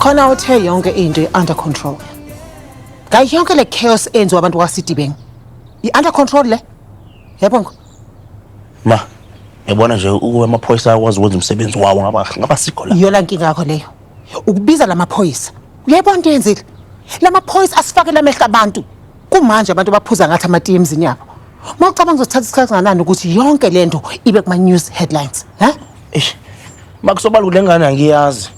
Khona uthe yonke into i-under control. Ngayo yonke le chaos enziwa abantu kwaSidibeng. I-under control le. Yabonga. Ma, yabona nje ukuba amaphoyisa akwazi ukwenza umsebenzi wawo ngaba ngaba sikho la. Iyona nkinga yakho leyo. Ukubiza lamaphoyisa. Uyayibona into eyenzile? Lamaphoyisa asifakele amehlo abantu. Kumanje abantu baphuza ngathi amatiye emzini yabo. Uma ucabanga uzothatha isikhathi kangakanani ukuthi yonke lento ibe kuma news headlines, ha? Eish. Ma kusobala ukuthi le ngane angiyazi.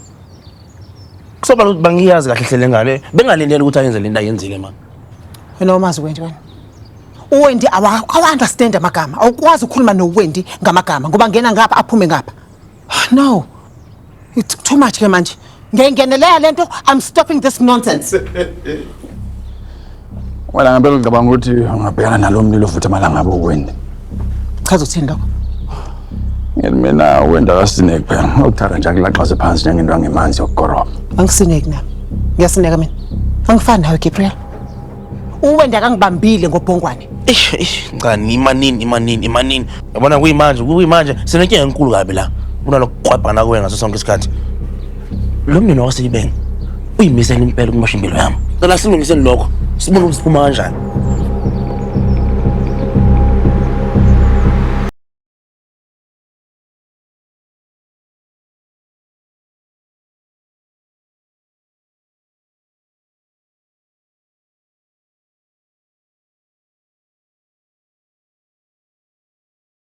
Kusobala ukuthi bangiyazi kahle hle le ngane. Bengalindele ukuthi ayenze le nto ayenzile ma. Wena umazi Wendy wena. UWendy awa understand amagama. Awukwazi ukukhuluma noWendy ngamagama ngoba ngena ngapha aphume ngapha. No. It's too much ke manje. Ngiyangenelela lento. I'm stopping this nonsense. Wena ngempela ucabanga ukuthi ungabhekana nalo mlilo futhi amalanga uWendy? Chaza uthini lokho? Ngithi mina uWendy akasineki phela. Ukuthatha nje akulaxaze phansi njengento angemanzi yokugoroba. Angisineki nami. Ngiyasineka mina. Angifani nawe Gabriel. UWendy akangibambile ngobhongwane. Eish, eish, ngani imanini, imanini, imanini. Yabona kuyimanje, kuyimanje sinenkinga enkulu kabi la. Kunalokuqwabhana kuwe ngaso sonke isikhathi. Lo mndeni wakwaSilibeng uyimisela impela ukumosha impilo yami. Cela silungiseni lokho. Sibone ukuthi siphuma kanjani.